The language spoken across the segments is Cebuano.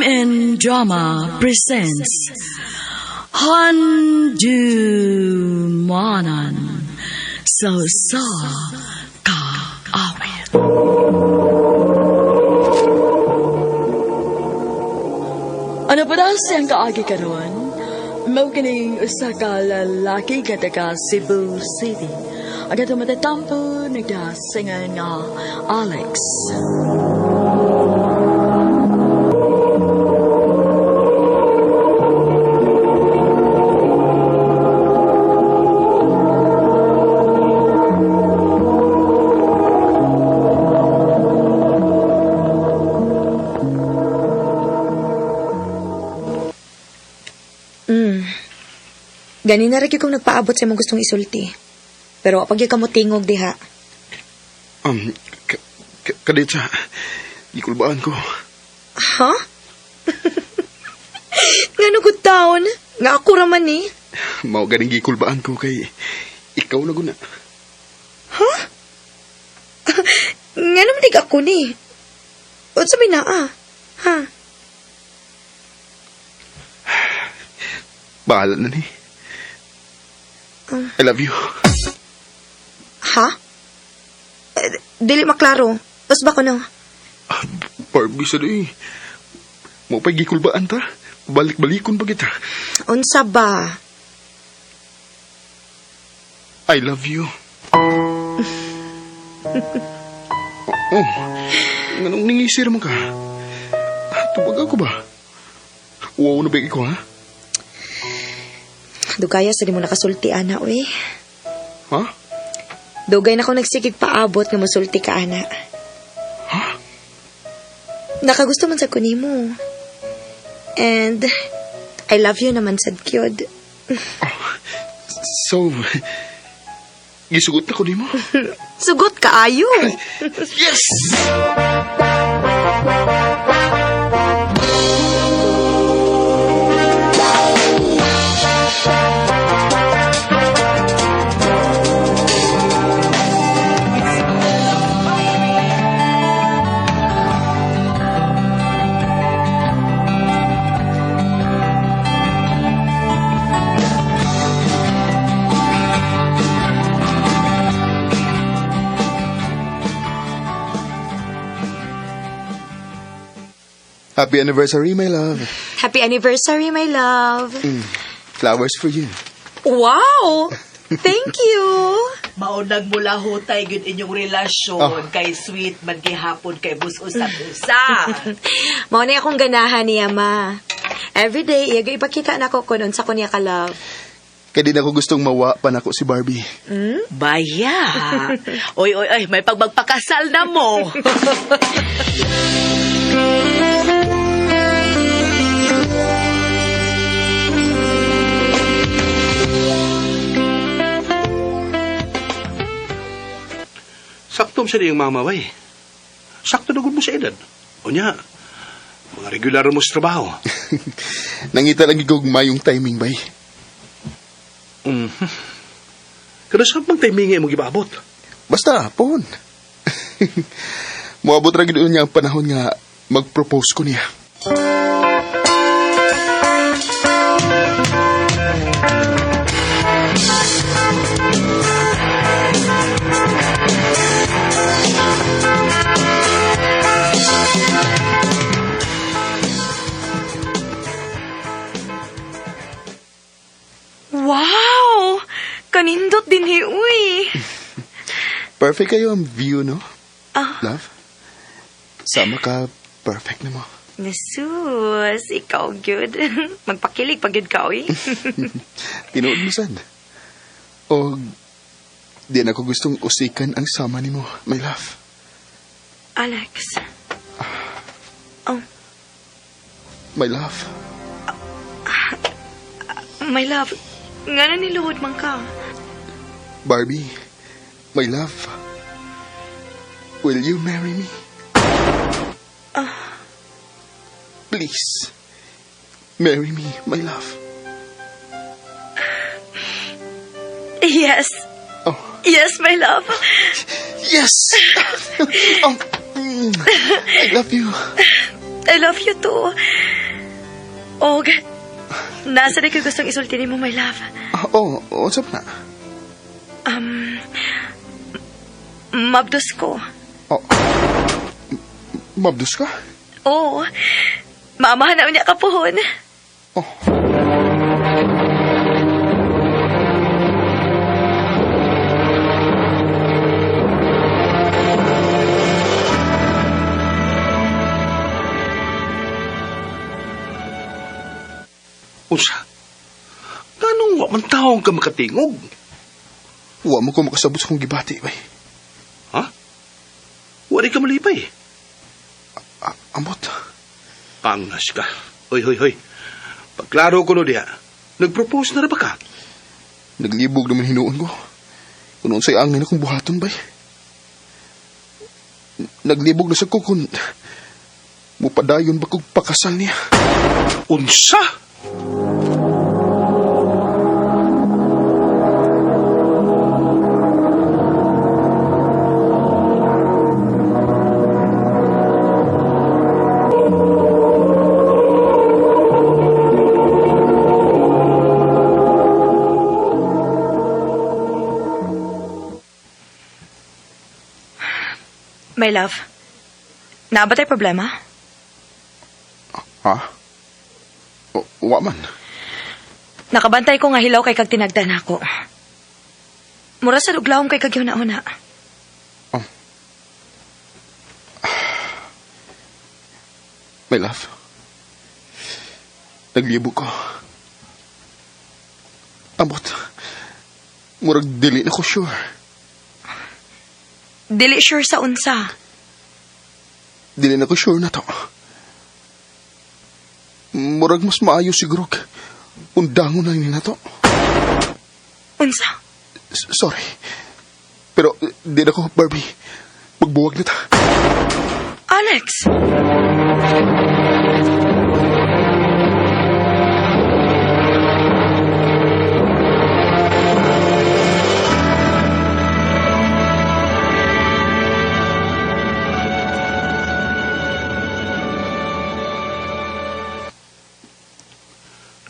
MN Drama presents Handumanan sa Usa Ka Awit. Ano pa daw siyang kaagi karon? Mao kining usa ka lalaki nga taga Cebu City. Ang atong matatampo nagdasingan nga Alex. Gani na ra gyud kong nagpaabot sa imong gustong isulti. Pero pag ka mo tingog diha. Kadetsa, gikulbaan ko. Ha? Ngano gud taon? Nga ako ra man ni. Mao ganing gikulbaan ko kay ikaw na guna. Ngano man dig ako ni? Unsa may naa? Ha? Bahala na ni. I love you. Ha? Eh, dili maklaro. Us ba ko no? Ah, Barbie sa di. Mao pa'y gikulbaan ta. Balik-balikon pa kita. Unsa ba? I love you. Oh, nganong ningisir mo ka? Tubag ako ba? Wow na ba ikaw, ha? Dugaya sa di mo nakasulti ana oy. Ha? Dugay na ko nagsigig paabot nga mosulti ka ana. Ha? Nakagusto man sa kunimo. And I love you naman sad kyod. So, gisugot na ko nimo? Sugot kaayo. Yes! Happy anniversary, my love. Happy anniversary, my love. Flowers for you. Wow! Thank you. Maunang mula hutay gyud inyong relasyon kay sweet man gihapon kay bus usab usa. Mao na akong ganahan niya, ma. Every day, iya ipakita nako kung unsa ko niya ka love. Kaya di na ako gustong mawa pa nako si Barbie. Baya. Oy oy oy, may pagmagpakasal na mo. Sakto sa iyang mama, bay. Sakto na gud mo sa edad. O niya, mga regular mo sa trabaho. Nangita lang ikaw mayong timing, bay. Kada sa bang timing mo gibaabot? Basta, pohon. Moabot ra gid niya ang panahon nga mag-propose ko niya. Wow! Kanindot din hi, uy. Perfect kayo ang view, no? Ah. Love? Sama ka, perfect na mo. Nasus, ikaw gyud. Magpakilig pag gyud ka, uy. Tinuod mo sad. O, di na ko gustong usikan ang sama nimo, my love. Alex. Oh, My love. My love. Nga na niluhod man ka. Barbie, my love. Will you marry me? Please, marry me, my love. Yes. Oh. Yes, my love. Yes! Oh, I love you. I love you too. Og, nasa na ko gustong isulti nimo, my love. Ah, oh, what's up na? Mabdos ko. Oh. Mabdos ka? Oo. Maamahan na unya ka puhon. Oh. Unsa? Ganong wa man taong ka makatingog? Wa mo ko makasabot sa kong gibati, bay. Ha? Wa di ka malipay. Ah, ambot. Pangas ka. Hoy, hoy, hoy. Pagklaro ko no diha, nag-propose na ra ba ka? Naglibog naman hinuon ko. Kung unsay angin akong buhaton, bay. Naglibog na sa ko kung mupadayon ba kog pakasal niya. Unsa? My love, naa ba tayo problema? Ha? O, wa man. Nakabantay ko nga hilaw kay kag tinagdan ako. Mura sa luglawom kay kag una-una. My love. Naglibog ko. Ambot. Murag dili na ko sure. Dili sure sa unsa. Dili na ko sure na to. Murag mas maayo siguro. Undangon na ni na to. Unsa? Sorry. Pero di na ko, Barbie. Magbuwag na ta. Alex!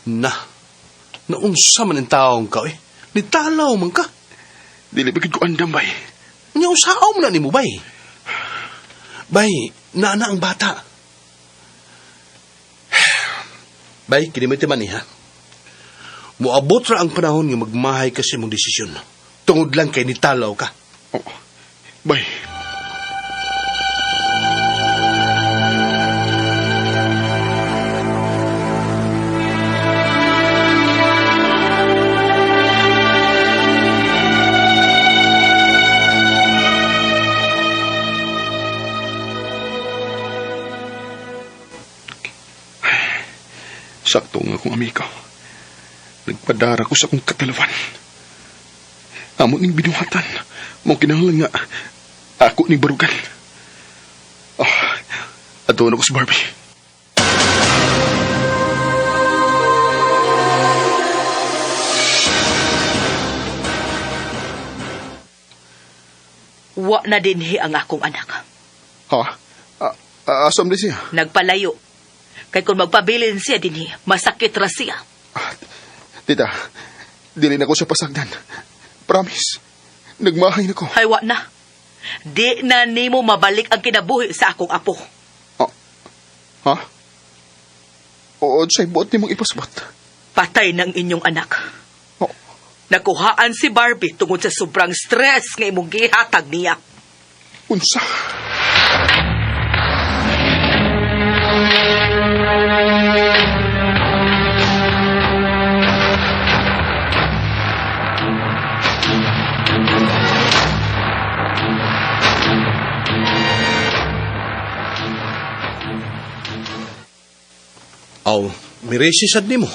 Na, naunsa man ang taong ka eh. Nitalaw man ka. Dili ba gid ko andam, bay. Nya usaom na nimo bay. Bay, naana ang bata. Bay, kini mo man ha. Moabot ra ang panahon nga magmahay ka sa imong desisyon. Tungod lang kay nitalaw ka. Oh. Bay. Sakto nga akong amigo. Nagpadara ko sa akong katalawan. Amo ning binuhatan. Mong kinahanglan nga ako ni barugan. Ah, ato na ko si Barbie. Wa na dinhi ang akong anak. Ha? Ah, ah, asam di siya? Nagpalayo. Kay kung magpabilin siya dinhi, masakit ra siya. Ah, tita, dili na ko siya pasagdan. Promise. Nagmahay na ko. Ay, wa na. Di na nimo mabalik ang kinabuhi sa akong apo. Ah, ha? Oo, siya'y buot ni mong ipasbot. Patay ng inyong anak. Oh, Nakuhaan si Barbie tungod sa sobrang stress nga imong gihatag niya. unsa? Aw, miresi sad nimo.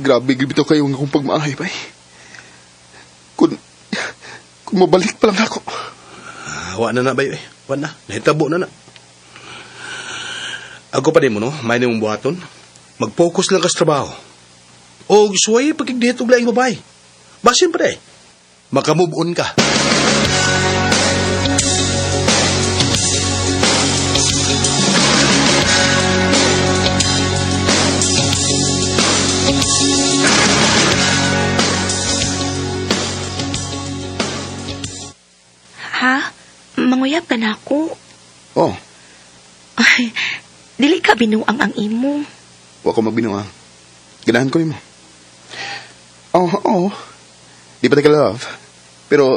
Grabe, gibitaw kayo nga akong pagmahay, bay. Kung mabalik pa lang ako. Ah, wa na na bay, eh. Wa na. Nahitabo na na. Ako pa din mo, no? May nimong buhaton. Mag-focus lang ka sa trabaho. O suway pagkigdihit og laing babae. Basin pa eh. Makamove on ka. ka nako. Oh, Ay, dili ka binuang ang imo. wa ko magbinuang. Ganahan ko nimo. Oh, oh. Di pa tayo love. Pero,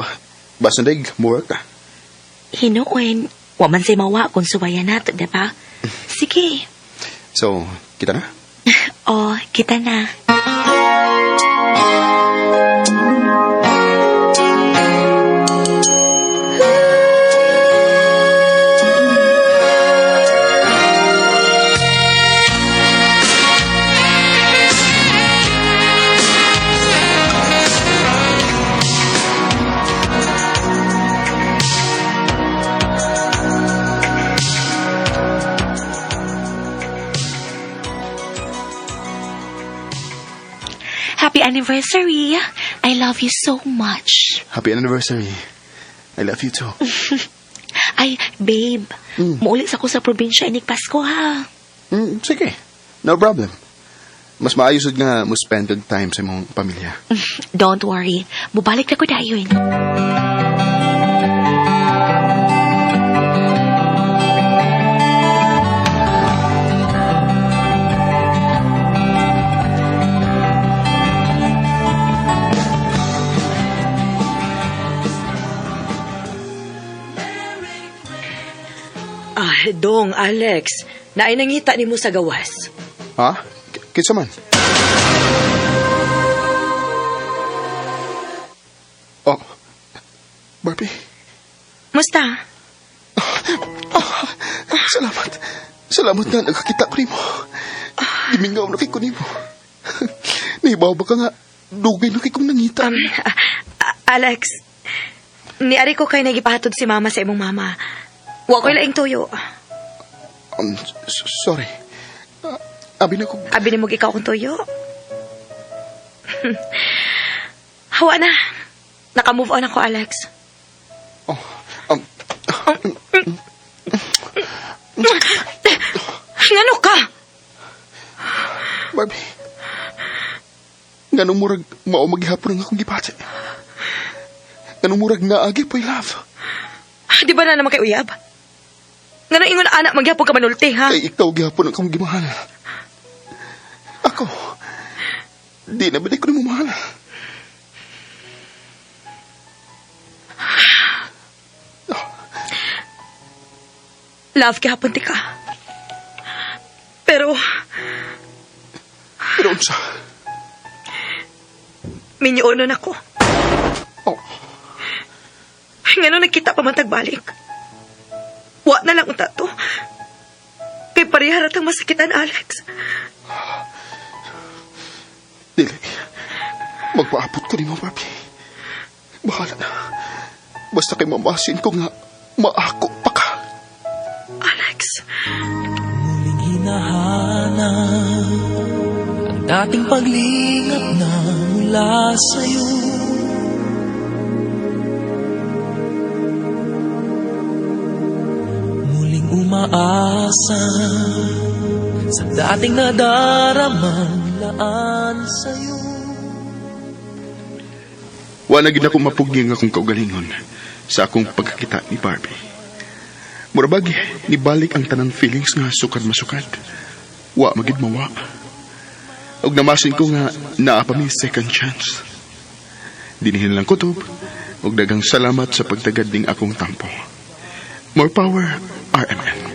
basta daig, mura ka. Hinuon, wa man say mawa kung suwayan nato, diba? Sige. So, kita na? Oh, kita na. Happy anniversary. I love you so much. Happy anniversary. I love you too. Ay, babe. Muulit sa ko sa probinsya inig Pasko, ha? Sige. No problem. Mas maayos jud nga mo spend good time sa imong pamilya. Don't worry. Mubalik na ko dayon. Ah, dong, Alex. Naay nangita nimo sa gawas. Ha? Kinsa man? Oh. Barbie. Musta? Salamat. Salamat nga nagkakita ko nimo. Gimingaw na kay ko nimo. Nahibaw ba ka nga dugay na kay kong nangita. Alex, niari ko kay nagipahatod si mama sa imong mama. Wa ko'y laing tuyo. Sorry. Abi na ko. Abi nimo ikaw akong tuyo. Hawa na. Naka-move on ako, Alex. Oh, Ngano ka? Barbie. Nganong murag mao maghihapon ang akong gipati. Nganong murag naagi po'y love. Ah, di ba na naman kay uyab? Ngano ingon anak magyapon ka manulti, ha? Kay ikaw gihapon ang akong gimahal. Ako, di na ba di ko na mamahal? Love gihapon ti ka. Pero, Pero unsa? minyonon ako. Oh, Ngano nagkita pa man tagbalik. Wa na lang unta to. Kay pareha ra tang masakitan, Alex. Dili. Magpaabot ko nimo, Barbie. Bahala na. Basta kay mamasin ko nga maako pa ka. Alex. Muling hinahanap ang dating paglingap na mula sa'yo. Muling umaasa sa dating nadaramang laan sa'yo. Wa na gid ako mapuging akong kaugalingon sa akong pagkakita ni Barbie. Murabag, nibalik ang tanang feelings nga sukad masukad. Wa magid mawa. Og namasin ko nga naa pa mi second chance. Dinihin lang kutob og daghang salamat sa pagtagad ning akong tampo. More power, RMN.